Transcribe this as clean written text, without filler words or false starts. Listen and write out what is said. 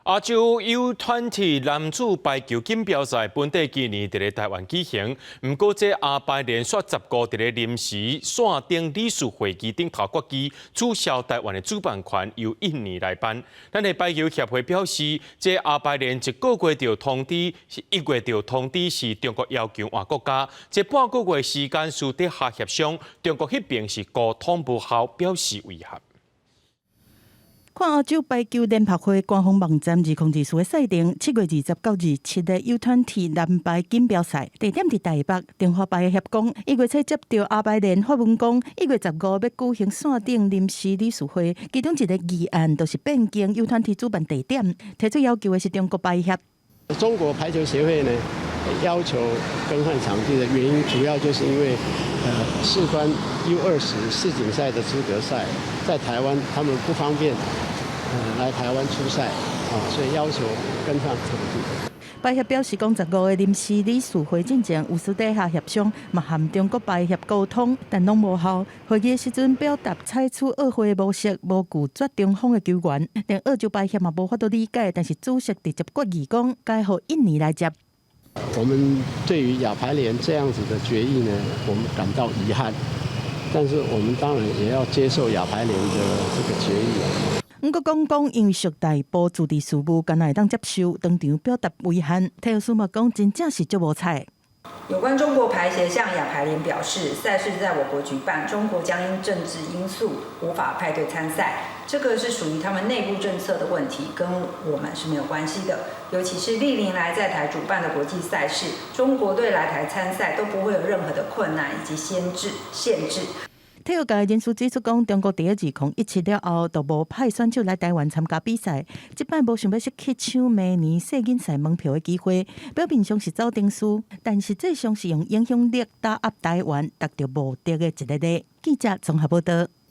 亞洲 U20 男子排球錦標賽本底今年佇咧台灣舉行，毋過這亞排聯煞15佇咧臨時線頂理事會議頂頭決議取消台灣的主辦權，由印尼來辦。咱的排球協會表示，這亞排聯一個月就通知，是1月就通知是中國要求換國家，這半個月時間私底下協商，中國彼邊是溝通無效，表示遺憾。看亞洲排球聯合會官方網站2024的賽程，7月20到27日 U20 男排錦標賽，地點佇台北。中華排協講，1月初接著亞排聯發文講，1月15欲舉行線頂臨時理事會，其中一个議案就是變更 U20 主辦地點，提出要求的是中國排協。中國排球協會呢，要求更換場地的原因，主要就是因為，事關 U20世錦賽的資格賽，在台灣他們不方便，來台灣出賽，啊，所以要求更換場地。排協表示講，15个臨時理事會進前有私底下協商，嘛和中國排協溝通，但攏無效。會議時陣表達採取奧會模式，無拒絕中方的球員，連澳洲排協嘛無法度理解，但是主席直接決議講，該予印尼來接。我們對於亞排聯這樣子的決議呢，我們感到遺憾，但是我們當然也要接受亞排聯的這個決議。毋過講講，因為屬內部自治事務，敢若會當接受，當場表達遺憾。體育署嘛講，真正是足無彩。有關中國排協向亞排聯表示，賽事在我國舉辦，中國將因政治因素無法派隊參賽，這個是屬於他們內部政策的問題，跟我們是沒有關係的。尤其是歷年來在台主辦的國際賽事，中國隊來台參賽都不會有任何的困難以及限制限制。體育界人士指出，講中國佇2017了後，就無派選手來台灣參加比賽，這擺無想欲失去搶明年世錦賽門票的機會，表面上是走程序，但實際上是用影響力打壓台灣，達著目的的一个例。記者綜合報導。